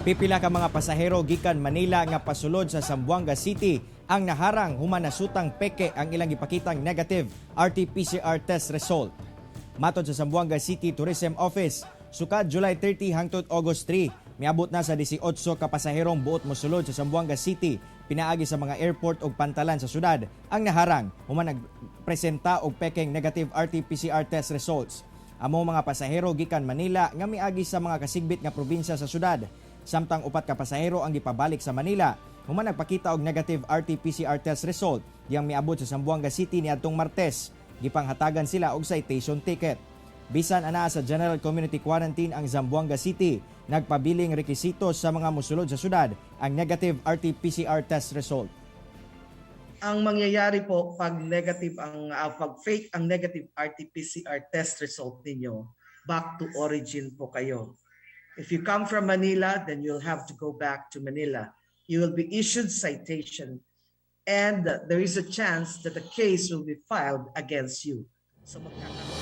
Pipila ka mga pasahero gikan Manila nga pasulod sa Zamboanga City ang naharang human nasutang peke ang ilang gipakitang negative RT-PCR test result. Matod sa Zamboanga City Tourism Office, sukad July 30 hangtod August 3, miabot na sa 18 ka pasaherong buot mosulod sa Zamboanga City pinaagi sa mga airport ug pantalan sa syudad ang naharang human nagpresenta og pekeng negative RT-PCR test results. Amo mga pasahero gikan Manila nga miagi sa mga kasigbit nga probinsya sa syudad. Samtang upat ka pasahero ang gipabalik sa Manila human nagpakita og negative RT-PCR test result diyang miabot sa Zamboanga City niadtong Martes. Gipanghatagan sila og citation ticket. Bisan anaa sa General Community Quarantine ang Zamboanga City, nagpabiling rekisito sa mga musulod sa syudad ang negative RT-PCR test result. Ang mangyayari po pag negative ang pag fake ang negative RT-PCR test result ninyo, back to origin po kayo. If you come from Manila, then you'll have to go back to Manila. You will be issued citation and there is a chance that the case will be filed against you. So magkakaroon